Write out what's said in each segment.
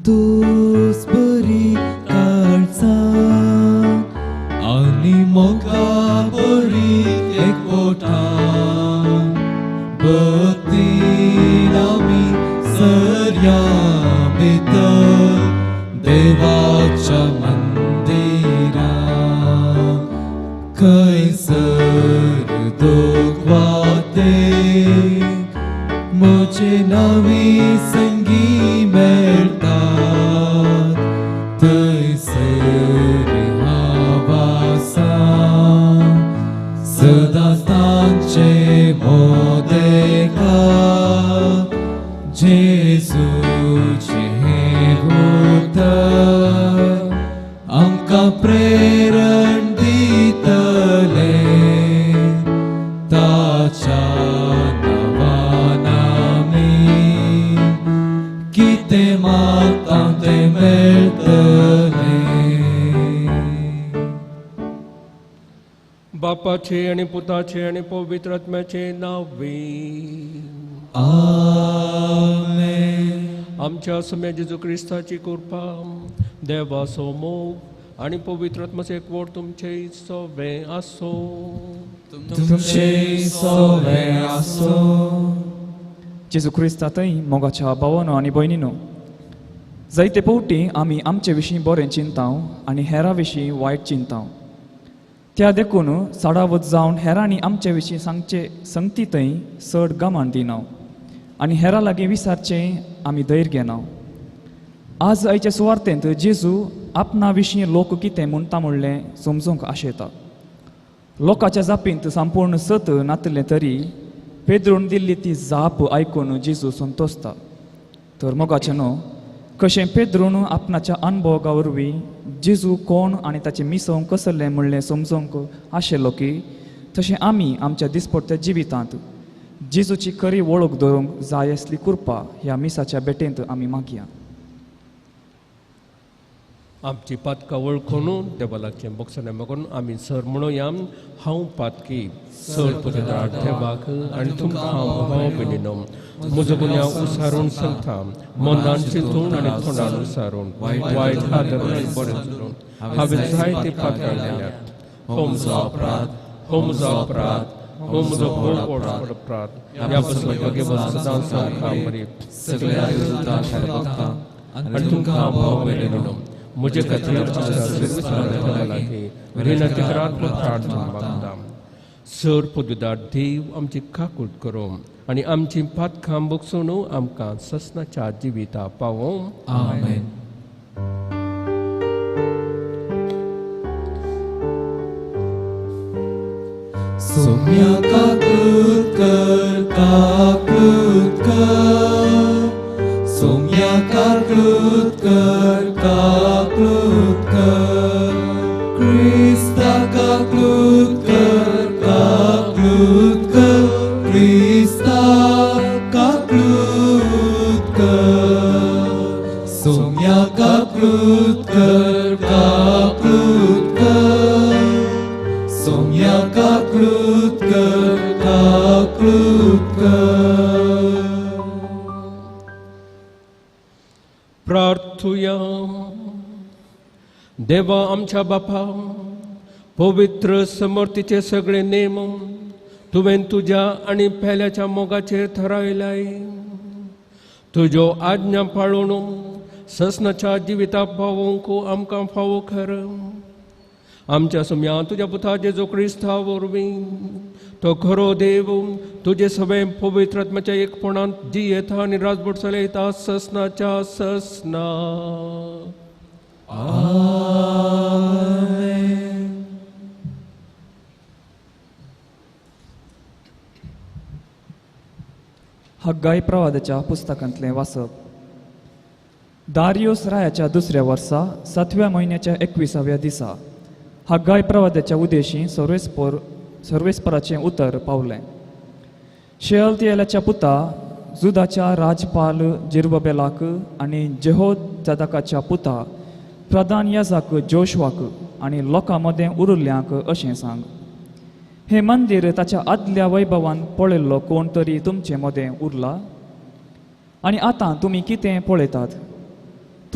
संतोष बरी काळजान आनी मोगा बरी एकवटान भक्तीन आमी सरया भितर देवाच्या मंदिरां खंयसर दुखवाते म्हजे नवी संगी मेळटात थंयसर हांव आसा सदांच तांचे मोदेका जेजूचें हें उतर आमकां प्रेरण दितलें ताच्या नांवान आमी कितें मागता तें मेळटलें. बापाचे आनी पुताचे आनी पवित्र आत्म्याचे नांवे आमेन. आमच्या सम्या जेजू क्रिस्ताची कृपा, देवाचो मोग आनी पवित्र आत्म्याचो एकवट तुमचे सवे आसो. तुमचे सवे आसो. जेजू क्रिस्तांतय मोगाच्या भावानो आनी भयणीनो, जायते फावटी आमी आमचे विशीं बरें चिंताव आनी हेरां विशीं वायट चिंताव. त्या देखून चडावत जावन हेरांनी आमचे विशीं सांगचे संगतींतय चड गमान दिनाव आनी हेरां लागीं विसारचें आमी धैर्य घेनाव. आज आयच्या सुवार्तेंत जेजू आपणा विशीं लोक कितें म्हणटा म्हणलें समजूंक आशेता. लोकांच्या जापींत संपूर्ण सत नातलें तरी पेद्रून दिल्ली ती जाप आयकून जेजू संतोसता. तर मोगाचें न्हू कशें पेद्रून आपणाच्या अनुभोगा वरवीं जेजू कोण आनी ताचें मिसोवंक कसलें म्हणलें समजूंक आशिल्लो की तशें आमी आमच्या दिसपट्ट्या जिवितांत जेजूची खरी वळख दवरूंक जाय आसली कृपा ह्या मिसाच्या भेटेंत आमी मागया. आमची पातकां वळखून देवा लागचें बोगसणें मागून आमी सर म्हणुया, हांव पातकी चड पुतेदार देवाक आनी तुमकां हांव भाव भयणीनो म्हजो गुन्यांव उसारून सांगता, मनान चिंतून आनी तोंडान उसारून वायट हात आनी बरें चिंतून हांवें जायते पातकां केल्यात. हो म्हजो अपराध, हो म्हजो अपराध, हो म्हजो भोव व्हड अपराध. ह्या पासून भगेवंत सदां सामकां बरी सगळ्या विरुद्धां आनी तुमकां हांव भाव भयणीनो म्हजे खातीर लागीं विनंती करात प्रार्थना मागता. सर पदवीदार देव आमची काकूट करूं आनी आमची पातकां बगसून आमकां ससनाच्या जिविता पावों. आमेन. सोम्या काकूत कर, काकूत कर, सोम्या काकूत कर, काकूत कर, क्रिस्ता काकूत कर, काकूत कर, क्रिस्ता काकूत कर, सोम्या काकूत कर, काकूत कर, सोम्या काकूत कर, काकूत कर. प्रार्थुया. देवा आमच्या बापा, पवित्र समर्थीचे सगळे नेम तुवें तुज्या आनी पेल्याच्या मोगाचेर थारायलाय. तुज्यो आज्ञा पाळून ससनाच्या जिविता पावोवंक आमकां फावो खर. आमच्या सुम्या तुज्या पुता जेजू क्रिस्ता वरवीं तो खरो देव तुजे सगळे पवित्र आत्म्याच्या एकपणांत जियेता आनी राजबोट चलयता ससनाच्या ससना. आमेन. हग्गाई प्रवादाच्या पुस्तकांतलें वाचप. दारियोस रायाच्या दुसऱ्या वर्सा 7व्या म्हयन्याच्या 21व्या दिसा हग्गाई प्रवादाच्या उदेशी सर्वेस्पराचें उतर पावलें. शेअलतियेलाच्या पुता जुदाच्या राजपाल जिर्बबेलाक आनी जेहोजादाकाच्या पुता प्रधान याजाक जोशवाक आनी लोकां मदें उरिल्ल्यांक अशें सांग, हें मंदीर ताच्या आदल्या वैभवान पळयल्लो कोण तरी तुमचे मदें उरला? आनी आतां तुमी कितें पळयतात?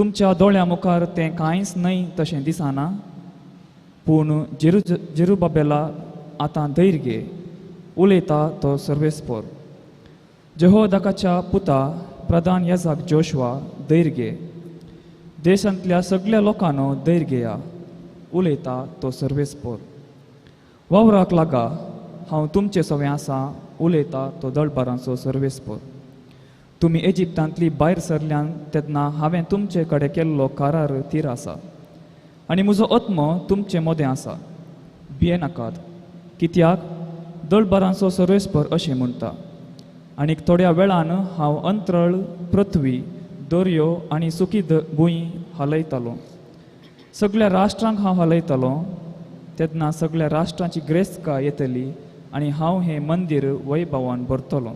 तुमच्या दोळ्या मुखार तें कांयच न्हय तशें दिसना, पूण जेरुबाबेला आतां धैर्य घे, उलयता तो सर्वेस्पोर. जेहोदाकाच्या पुता प्रधान याजक जोशुआ धैर्य घे, देशांतल्या सगळ्या लोकांनो धैर्य घेया, उलयता तो सर्वेस्पोर. वावराक लागा, हांव तुमचे सवें आसा, उलयता तो दळबारांचो सर्वेस्पोर. तुमी इजिप्तांतली भायर सरल्यान तेन्ना हांवें तुमचे कडेन केल्लो करार थीर आसा आनी म्हजो आत्मो तुमचे मदें आसा. भियेनाकात, कित्याक दळबारांचो सर्वेस्पोर अशें म्हणटा. आनी थोड्या वेळान हांव अंतरळ, पृथ्वी, दर्यो आनी सुकी भूंय हालयतालो. सगळ्या राष्ट्रांक हांव हालयतालो. तेन्ना सगळ्या राष्ट्रांची ग्रेस्का येतली आनी हांव हें मंदीर वैभवान भरतलो,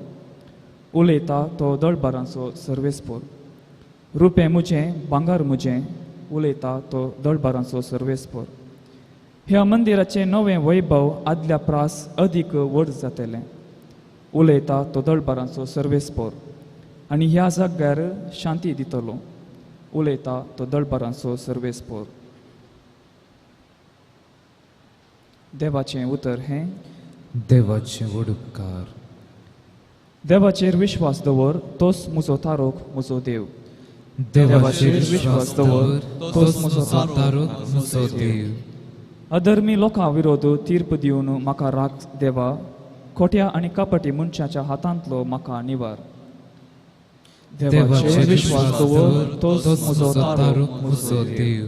उलयता तो दळबारांचो सर्वेस्पोर. रुपें म्हजें, भांगर म्हजें, उलयता तो दळबारांचो सर्वेस्पोर. ह्या मंदिराचें नवें वैभव आदल्या प्रास अदीक व्हड जातलें, उलयता तो दळबारांचो सर्वेस्पोर. आनी ह्या जाग्यार शांती दितलो, उलयता तो दळबारांचो सर्वेस्पोर. देवाचें उतर हें. देवाचें व्हड उपकार. देवाचेर विश्वास दवर, तोच म्हजो तारोक, म्हजो देव. देवाचेर विश्वास दवर, तोच म्हजो तारोक, म्हजो देव. अधर्मी लोकां विरोध तीर्प दिवन म्हाका राख देवा, खोट्या आनी कपटी मनशाच्या हातांतलो म्हाका निवार. देवाचेर विश्वास दवर, तोच म्हजो तारोक, म्हजो देव.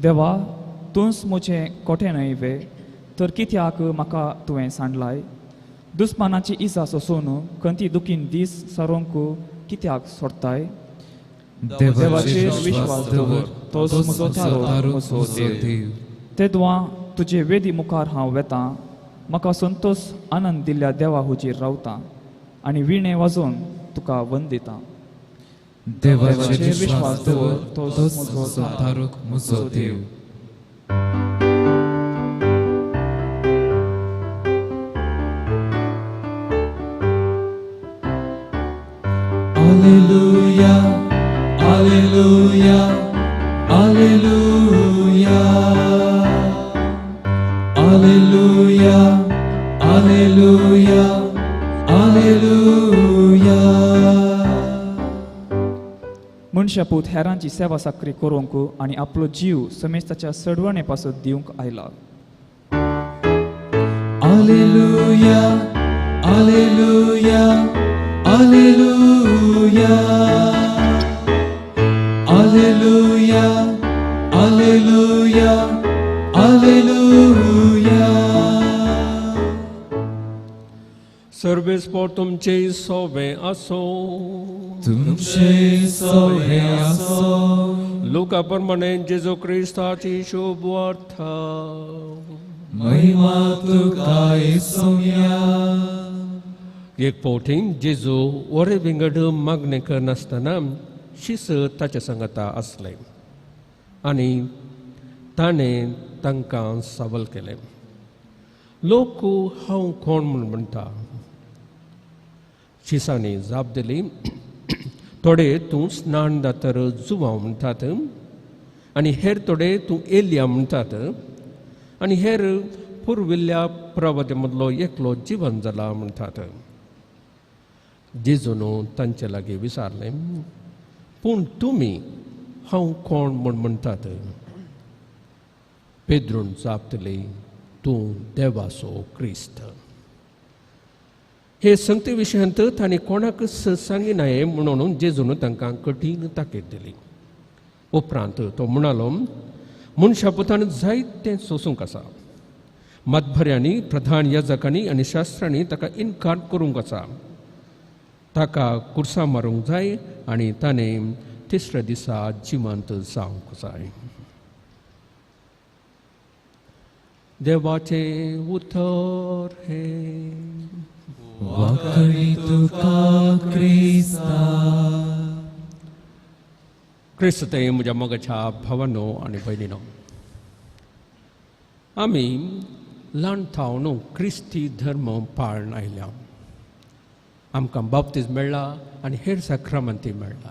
देवा, तूंच म्हजें कोठें न्हय वे, तर कित्याक म्हाका तुवें सांडलाय? दुस्मानाची इजा सोसून खंती दुखीन दीस सारोंक कित्याक सोडताय? देवाचेर विश्वास दवर, तोच म्हजो तारोक, म्हजो देव. तेदवां तुजे वेदी मुखार हांव वेतां, म्हाका संतोष आनंद दिल्ल्या देवा हुजीर रावतां आनी विणे वाजोवन तुका वंदितां. देवाचेर विश्वास दवर, तोच म्हजो तारोक, म्हजो देव. Alleluia, Alleluia, Alleluia, Alleluia, Alleluia, Alleluia. मनशापूत हेरांची सेवा साकरी करूंक आनी आपलो जीव समेस्ताच्या सडवणे पासत दिवंक आयला. Alleluia, Alleluia, Alleluia, Alleluia, Alleluia, Alleluia. सर्वेस्पोर तुमचे सोवे आसो, तुमचे सोवे आसो. लुका प्रमाणे जेजू क्रिस्ताची शुभ वार्ता. महिमा तुका येसुया. एक फावटी जेजू वरे विंगड मागणें करनासतना शिस ताच्या सांगाता आसलें आनी ताणें तांकां सावल केलें. लोक हांव कोण म्हूण म्हणटा? शिसांनी जाप दिली, थोडे तूं स्नान दातर जुवांव म्हणटात आनी हेर थोडे तूं एलिया म्हणटात आनी हेर पुर्विल्ल्या प्रवाद्या मदलो एकलो जिवन जाला म्हणटात. जेजून तांचे लागीं विचारलें, पूण तुमी हांव कोण म्हूण म्हणटात? पेद्रून जाप दिली, तूं देवाचो क्रिस्त. हे संगते विशयांत तांणी कोणाकच सांगिनाये म्हणून जेजून तांकां कठीण ताकीद दिली. उपरांत तो म्हणालो, मनशा पुतान जायतें सोसूंक आसा. मतभऱ्यांनी, प्रधान याजकांनी आनी शास्त्रांनी ताका इनकार करूंक आसा. ताका कुर्सा मारूंक जाय आनी ताणें तिसऱ्या दिसा जिवंत जावंक जाय. देवाचें उतर हें. वाकणी तुका क्रिस्ता. क्रिस्त म्हज्या मोगाच्या भावानो आनी भयणीनो, आमी ल्हान थावन क्रिस्ती धर्म पाळून आयल्या. आमकां बाप्तीज मेळ्ळा आनी हेर साक्रामंती मेळ्ळा.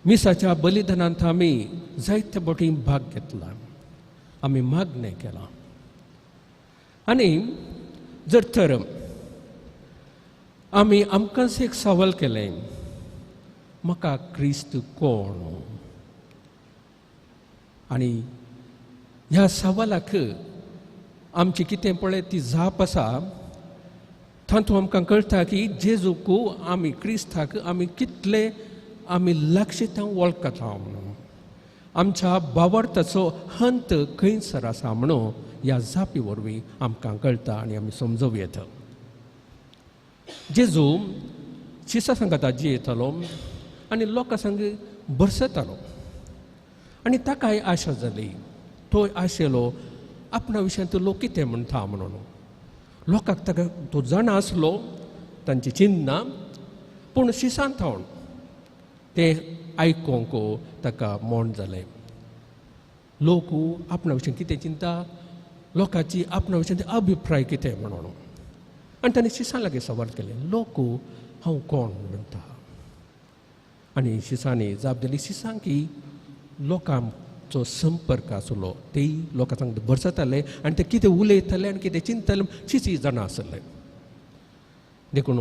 मिसाच्या बलिदानांत आमी जायते बोटी भाग घेतला, आमी मागणें केलां. आनी जर तर आमी आमकांच एक सवाल केलें, म्हाका क्रिस्त कोण? आनी ह्या सवालाक आमची कितें पळय ती जाप आसा, तातूंत आमकां कळटा की जेजूक आमी क्रिस्ताक आमी कितले आमी लक्षित वळखता म्हणून, आमच्या भावार्थाचो हंत खंयसर आसा म्हणून ह्या जापी वरवीं आमकां कळटा आनी आमी समजूं येता. जेजू शिसा सांगाता जियेतालो आनी लोकां संग भरसतालो आनी ताकाय आशा जाली. तो आशेलो आपणा विशयांत लोक कितें म्हणटा म्हणून. लोकांक ताका तो जाणा आसलो तांची चिन्नां, पूण शिसान थावन तें आयकोंक ताका मोण जालें. लोक आपणा विशयान कितें चिंता, लोकांची आपणा विशयान अभिप्राय कितें म्हणून. आनी ताणें शिसां लागीं सवाल केलें, लोक हांव कोण म्हणटा? आनी शिसांनी जाप दिली, शिसांक की लोकांचो संपर्क आसलो, तेय लोकां सांग भरसताले आनी ते कितें उलयताले आनी कितें चिंतताले शिसी जाणा आसले. देखून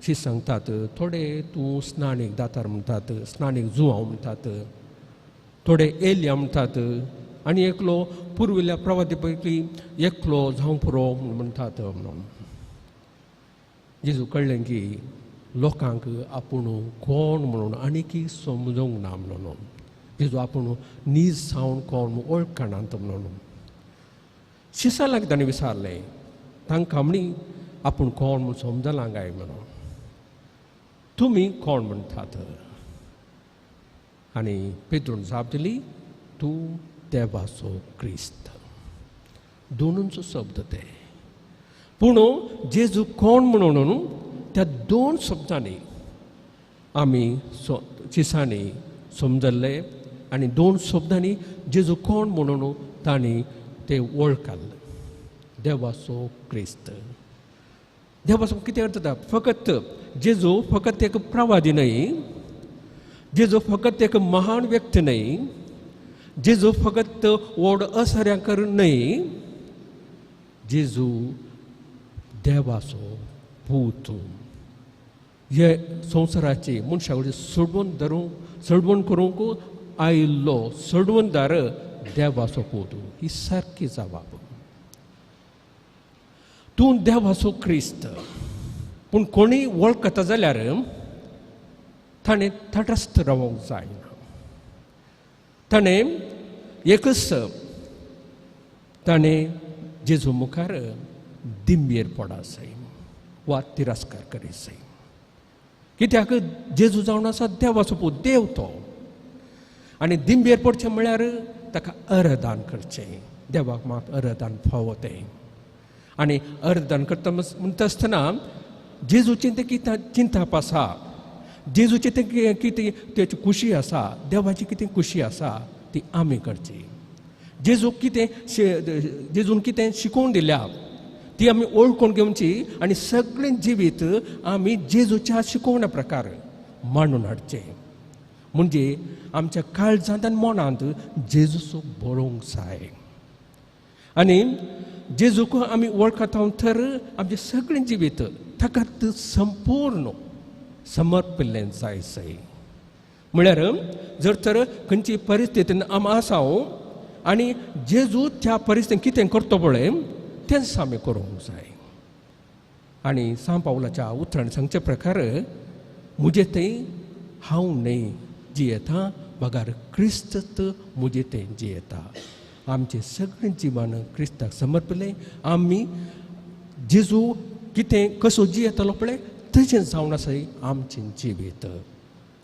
शीस सांगतात, थोडे तूं स्नाणीक दातार म्हणटात, स्नाणीक जुवांव म्हणटात, थोडे एलिया म्हणटात, आनी एकलो पुर्विल्ल्या प्रवादी पैकी एकलो जावं पुरो म्हणटात म्हणून. जेजू कळ्ळें की लोकांक आपूण कोण म्हणून आनीकी समजूंक ना म्हणून, जेजू आपूण नीज सावन कोण वळखनात म्हणून. शिसा लागीं ताणें विचारलें, तांकां म्हणी आपूण कोण म्हूण समजलां काय म्हणून, तुमी कोण म्हणटात? आनी पेद्रून जाप दिली, तूं देवाचो क्रिस्त. दोनूंचो शब्द ते, पूण जेजू कोण म्हणून त्या दोन शब्दांनी आमी शिसांनी समजल्ले आनी दोन शब्दांनी जेजू कोण म्हणून तांणी ते वळखले, देवाचो क्रिस्त. देवाचो कितें अर्थ जाता? फकत जेजू फकत एक प्रवादी न्हय, जेजू फकत एक महान व्यक्ती न्हय, जेजू फकत व्हड असऱ्यांकर न्हय, जेजू देवाचो पूत. हे संवसाराची मनशा कडेन सोडवून धरूंक, सोडवण करूंक आयिल्लो सोडवणदार देवाचो पूत. ही सारकी जबाब. तूं देवाचो क्रिस्त. पूण कोणीय वळखता जाल्यार ताणें तटस्थ रावंक जायना. ताणें एकच ताणें जेजू मुखार दिंबेर पडा जाय वा तिरस्कार करी जाय. कित्याक जेजू जावन आसा देवाचो पूत, देव तो. आनी दिंबेर पडचें म्हळ्यार ताका अर्दान करचें, देवाक मात अर्दान फावो तें. आनी अर्दान करता म्हणटा आसतना जेजूचें तें कितें चिंतप आसा, जेजूचें तें कितें तेची खुशी आसा, देवाची कितें खुशी आसा ती आमी करची. जेजूक कितें जेजून कितें शिकोवन दिल्या ती आमी वळखून घेवची आनी सगळें जिवीत आमी जेजूच्या शिकोवण्या प्रकार मांडून हाडचें. म्हणजे आमच्या काळजांत आनी मनांत जेजूचो बरोवंक जाय. आनी जेजूक आमी वळखता तर आमचें सगळें जिवीत ताका संपूर्ण समर्पिल्लें जाय सय. म्हळ्यार जर तर खंयची परिस्थितीन आमी आसा आनी जेजू त्या परिस्थितीन कितें करता पळय तेंच आमी करूंक जाय. आनी सांव पावलाच्या उतरान सांगचे प्रकार, म्हजे थंय हांव न्हय जियेता, बगर क्रिस्त म्हजे थंय जियेता. आमचें सगळें जिवन क्रिस्ताक समर्पिल्लें. आमी जेजू कितें कसो जियेतालो पळय तशें जावन आसा आमचें जिवीत.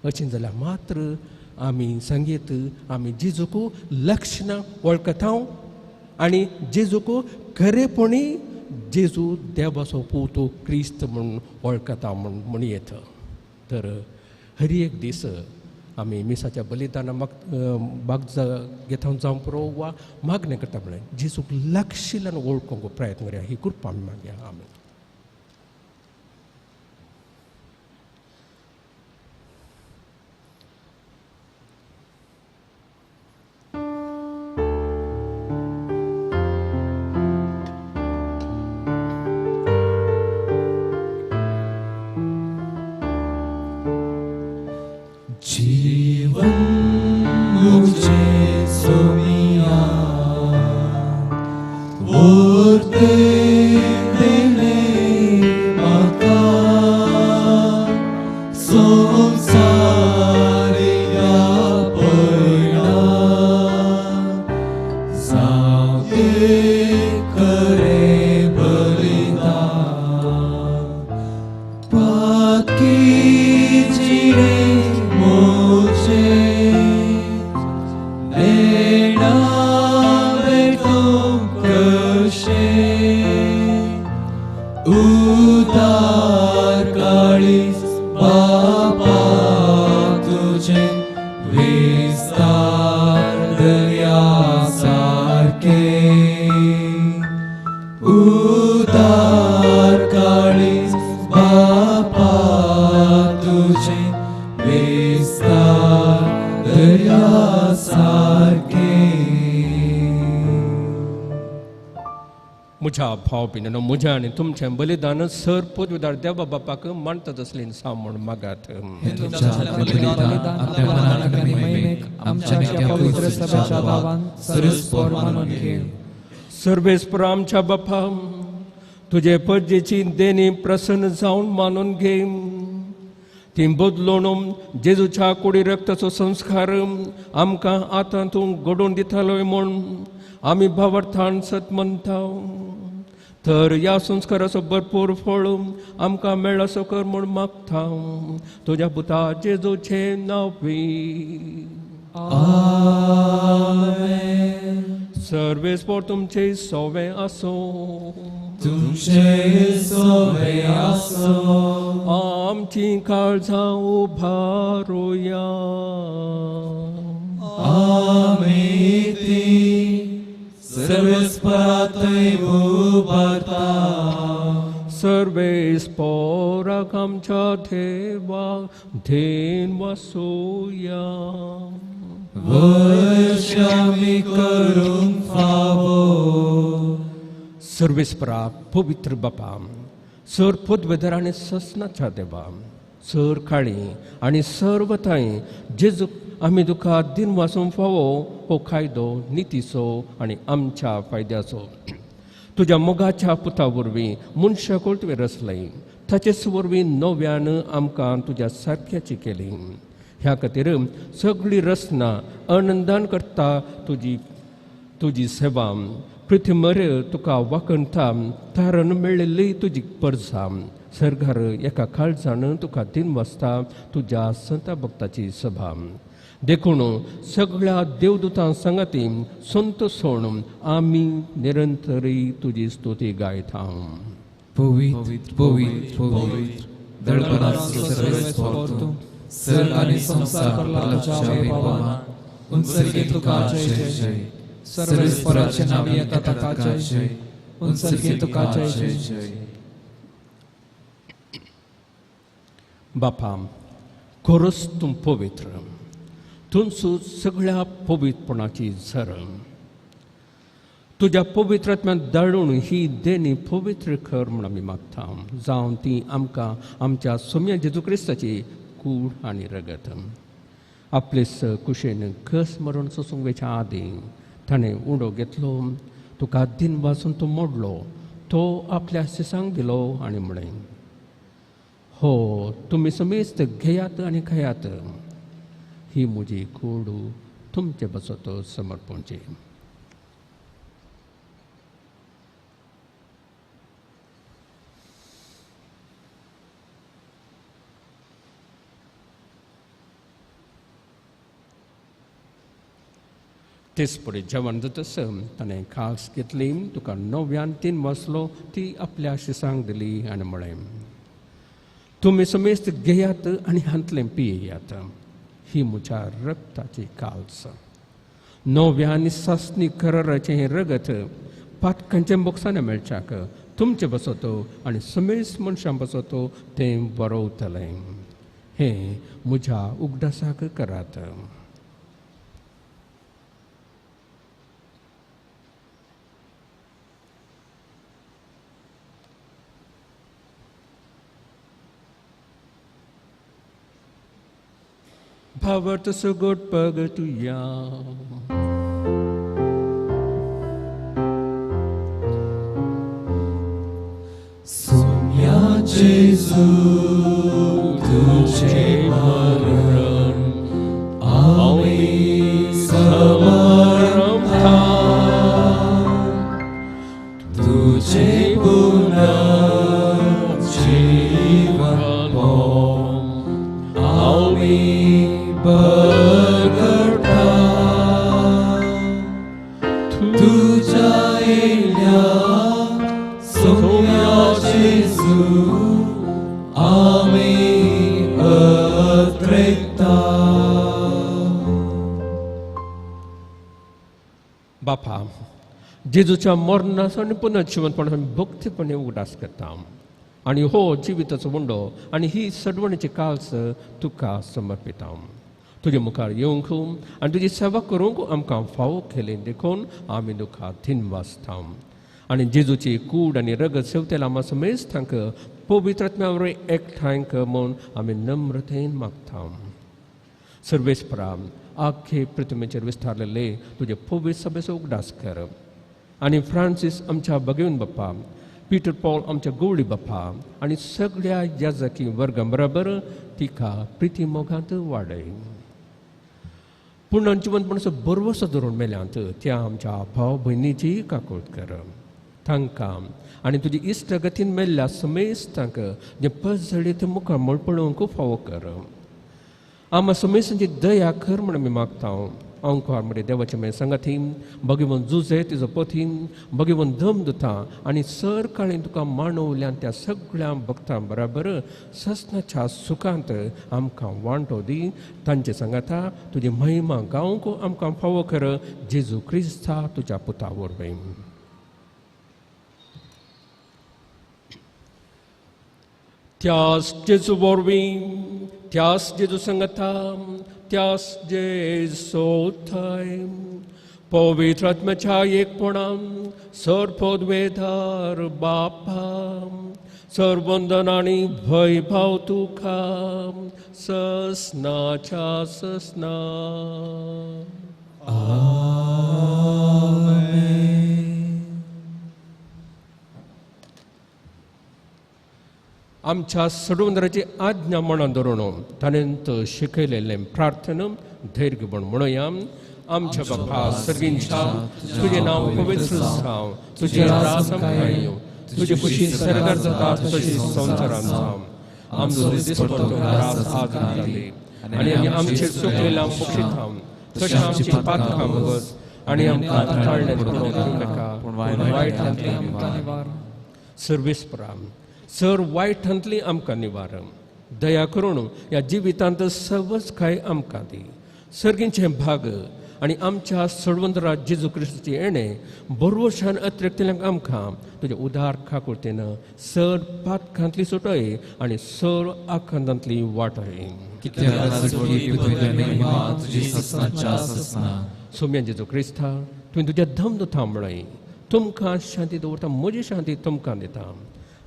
अशें जाल्यार मात्र आमी सांगीत आमी जेजूक लक्षणां वळखता आनी जेजूक खरेपणी जेजू देवाचो पूत क्रिस्त म्हूण वळखता म्हूण येत. तर हर एक दीस आमी मिसाच्या बलिदाना भाग घेता जावं पुरो वा मागणें करता म्हळ्यार जेजूक लागशिल्ल्यान वळखूंक प्रयत्न करया. ही कृपा आमी मागया. आमेन. परते दिले म्हाका संवसारी ह्या पयणान जावं एक खरें बलिदान पातकी जिणे म्हजें देणा भेटोवंक कशें उदार काळीज बापा तुजें विस्तार दर्या सारकें उदार काळीज बापा तुजें विस्तार दर्या सारकें. म्हज्या भाव भयणीनो म्हज्या आनी तुमचें बलिदान सर पदवीदार देवा बापाक मानता तसलीं सा म्हूण मागात. हें तुमच्या बलिदान आपल्या मनाक आनी महिमेक आमच्या त्या पवित्र सभेच्या भावान सरस्पर मानून घे. सर्वेस्पर आमच्या बापा तुजे परजेची देणी प्रसन्न जावन मानून घे. ती बदलून जेजूच्या कुडी रक्ताचो संस्कार आमकां आतां तूं घडोवन दितालोय म्हूण आमी भावार्थान सत म्हणटा. तर ह्या संस्काराचो भरपूर फळ आमकां मेळ्ळो कर म्हूण मागता तुज्या पुता जेजूचें नांव. आमेन. सर्वेस्पर तुमचे सोवे आसूं. तुमचे सोवे आसूं. आमची काळजां उबारुया. आमी ती सर्वेस्परातय उबारता. सर्वेस्पराक आमच्या देवा धेन वसुया. वर्षामी करूंक फावो. सर्वेस्परा पवित्र बापा सर पदवेदर आनी ससनाच्या देवा सर काळी आनी सर्वताय जेजू आमी तुका दिन वासूंक फावो हो कायदो नितीचो आनी आमच्या फायद्याचो. तुज्या मोगाच्या पुता वरवीं मनशाक तुवें रचलें ताचेच वरवीं नव्यान आमकां तुज्या सारक्याची केली. ह्या खातीर सगळी रचना आनंदान करता तुजी तुजी सेवा. पृथ्वीर तुका वाखणता तारण मेळिल्ली तुजी परजा सरघर एका काळजान तुका दिन वाजता तुज्या संता भक्ताची सभा. देखून सगळ्या देवदूतां सांगाती संत सोण आमी निरंतरी तुजी स्तुती गायता. पवित्र पवित्र पवित्र दळपणाचो सर्वेस्पर तूं सर्ग आनी संवसार भरला तुज्या वैभवान. उंचरगे तुका जय जय जय. सर्वेस्पराचे नांव येता ताका जय जय. उंचरगे तुका जय जय जय. बापा खरोच तूं पवित्र तुमचो सगळ्या पवित्रपणाची झर. तुज्या पवित्र आत्म्यान दाळून ही देणी पवित्र कर म्हूण आमी मागता. जावन ती आमकां आमच्या सोम्या जेजू क्रिस्ताची कूड आनी रगत. आपले कुशेन कस मरण सोसूंक वयच्या आदीं ताणें उडो घेतलो तुका दिन वासून तो मोडलो तो आपल्या शिसांक दिलो आनी म्हळें हो तुमी समेस्त घेयात आनी खायात ही म्हजी कूड तुमचे बसत समर्पणची. तेच फुडें जेवण जातस ताणें कास घेतली तुका नव्यान तीन वाचलो ती आपल्या शिसांक दिली आनी म्हळें तुमी समेस्त घेयात आनी हांतलें पियेयात ही म्हज्या रक्ताची काल्स. नव्या आनी सासणी कराराचें हें रगत पातकांचें बोक्साने मेळच्याक तुमचें बसतो आनी समेस्त मनशां बसतो तें बरोवतलें. हें म्हज्या उगडासाक करात. भावार्थ सुगोट पगतुया. जेजू तुझे मरण आमी समरता तुझे पुनर्जीवन आमी बगडता तुझ्या येण्या सोम्या जेजू आमी अत्रेकता. बापा, जेजूच्या मरणाचो आनी पुनर्जिवनपणाचो आमी भक्तीपणे उगडास करता आनी हो जिविताचो मुंडो आनी ही सडवणीची काल्स तुका समर्पिता. तुजे मुखार येवंक आनी तुजी सेवा करूंक आमकां फावो केली देखून आमी तुका धिनवासता. आनी जेजूची कूड आनी रगत सेवतेला आमा समेस्तांक पवित्र आत्म्या वरवीं एकठांय कर म्हूण आमी नम्रतेन मागता. सर्वेस्परा, आख्खे पृथ्वीचेर विस्तारलेले तुजे पवित्र सभेचो उगडास कर आनी फ्रांसीस आमच्या भगवीन बाप्पा, पीटर पॉल आमच्या गवळी बाप्पा आनी सगळ्या याजकी वर्गां बराबर तिका प्रिती मोगांत वाडय. पूण जिवनपणाचो बरवसो धरून मेल्यांत त्या आमच्या भाव भयणीची काकूट कर. तांकां आनी तुजी इश्टगतीन मेल्ल्या समेस्तांक जें पजळीत मुखार म्हण पळोवंक फावो कर. आमा समेस्तांची दया कर म्हण आमी मागता. अंकार मरे देवाचे मागीर सांगाती भगवंत जुजे तिजो पथी भगवंत दम दिता आनी सर काळी तुका मांडवल्यान त्या सगळ्या भक्तां बराबर ससनाच्या सुखांत आमकां वांटो दी. तांचे सांगाता तुजी महिमा गावंक आमकां फावो कर. जेजू क्रिस्ता तुज्या पुता वरवीं. त्यास जेजू वरवीं, त्यास जेजू सांगाता, त्यास जेजू थंय पवित्र आत्म्याच्या एकपणान सर्वपदवेधार बापा सर्वंदन आनी भयभाव तुका ससनाच्या ससना. आमच्या सडवंदराची आज्ञा म्हणून धरून ताणें शिकयलेलें प्रार्थना धैर्य म्हणूया. आमच्या बापा सर्गींच्या, तुजें नांव पवित्र जावं, तुजें राज आमकां येवं, तुजी खुशी सरकार जाता तशी संवसारांत जावं. आमचो दिसपट्टो ग्रास आज आमकां दी आनी आमचेर चुकलेल्या बक्षिता तशें आमची पातकां भोगस आनी आमकां ताळण्यात पडोवंक दिवं नाका, पूण वायटांतली आमकां निवार. सर्वेस्परा, सर वायटांतली आमकां निवार. दया करून ह्या जिवितांत सवच काय आमकां दी. सर्गींचे भाग आनी आमच्या सडवंतरा जेजू क्रिस्ताची येणें बरवशान अतिरिक्तल्यांक आमकां तुज्या उदार खाकुर्तेन सर पातकांतली सुटय आनी सर आखांतांतली वाटय. सोम्या जेजू क्रिस्ता, तुवें तुज्या धम दुथा म्हळय, तुमकां शांती दवरता, म्हजी शांती तुमकां दिता.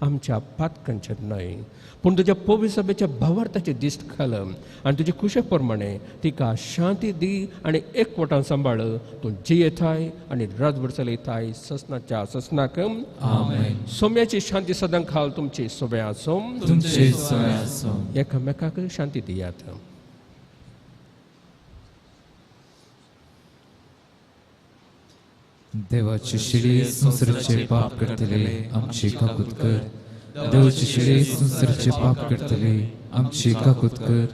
आमच्या पातकांचेर न्हय पूण तुज्या पवित्र सभेच्या भावार्थाचे दिश्ट घाल आनी तुजे खुशे प्रमाणे तिका शांती दी आनी एकवटान सांबाळ. तूं जियेताय आनी राजवट चलयताय ससनाच्या ससनाक. सोम्याची शांती सदां खाल तुमची सोबे आसूं. एकामेकाक शांती दियात. देवाची शिडी संसाराचे पाप करतले आमची काकूत कर. देवाची शिडी संसाराचे पाप करतले आमची काकूत कर.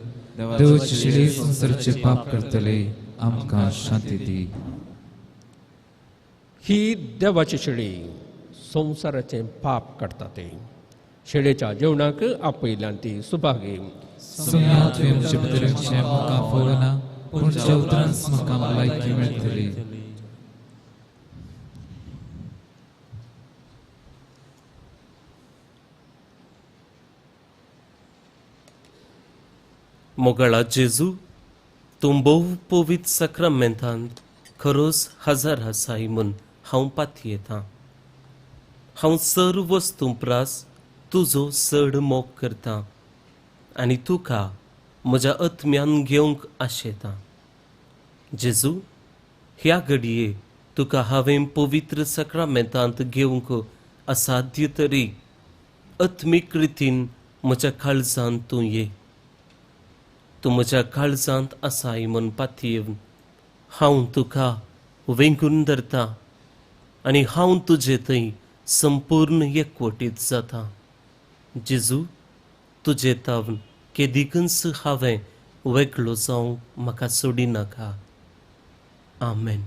देवाची शिडी संसाराचे पाप करतले आमकां शांती दी. ही देवाची शिडी संवसाराचे पाप काडटा. ते शेळेच्या जेवणाक आपयल्यान ती सुभागी. सोम्या, तुवें म्हजे भितर येवचें म्हाका फावना, पूण तुज्या उतरांच म्हाका भलायकी मेळटली. मोगाळा जेजू, तूं भोव पवित्र साक्रामेंतांत खरोच हजार आसाय म्हूण हांव पातयेतां. हांव सर वस्तूं प्रास तुजो चड मोग करतां आनी तुका म्हज्या आत्म्यान घेवंक आशेतां. जेजू, ह्या घडये तुका हांवें पवित्र साक्रामेंतांत घेवंक असाध्य तरी आत्मीक रितीन म्हज्या काळजांत तूं ये. तूं म्हज्या काळजांत आसाय म्हूण पातयेवन हांव तुका वेंगून धरता आनी हांव तुजे थंय संपूर्ण एकवटीत जाता. जेजू, तुजे तावन केदिकूच हांवें वेगळो जावंक म्हाका सोडिनाका. आमेन.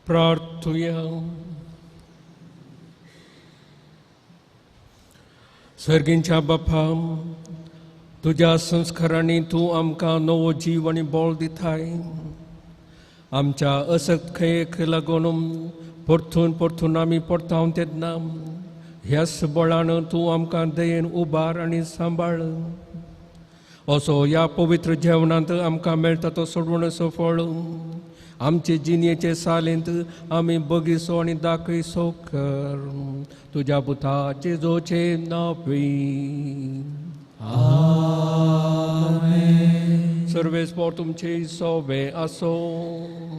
प्रार्थुया. सर्गींच्या बापा, तुज्या संस्कारांनी तूं आमकां नवो जीव आनी बळ दिताय. आमच्या असख्येक लागून परतून परतून आमी परतावन तेन्ना ह्याच बळान तूं आमकां दयेन उबार आनी सांबाळ. असो ह्या पवित्र जेवणांत आमकां मेळटा तो सोडवणेचो फळ आमचे जिणेचे सालेंत आमी बगीसो आनी दाखयसो कर. तुज्या पुता जेजूचे नांवी आमेन. सर्वेस्पोर तुमचे सोवे आसो.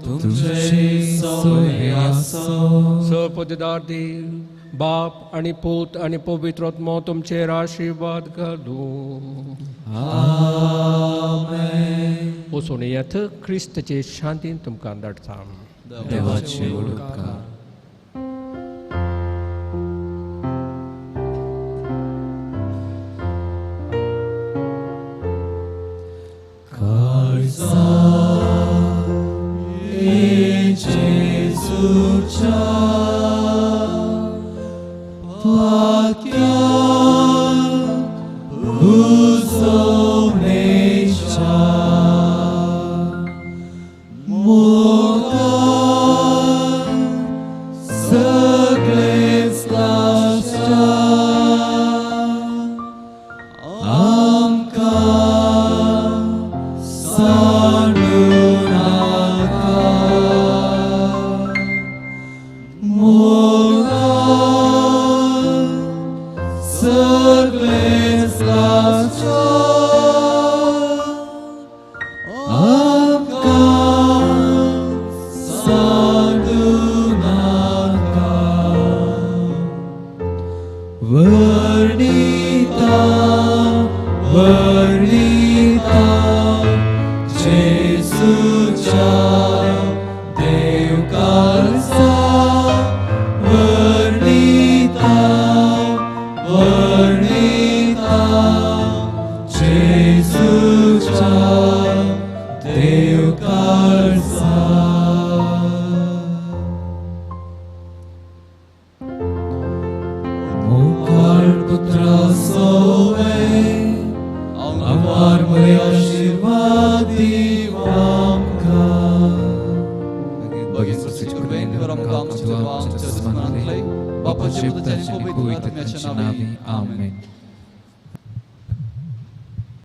तुमचे सोवे आसो. सपददार देव बाप आनी पूत आनी पवित्र आत्मो तुमचेर आशिर्वाद घालूं. आमेन. वचून येत क्रिस्ताचे शांतीन तुमकां धाडटा. देवाचे व्हड उपकार.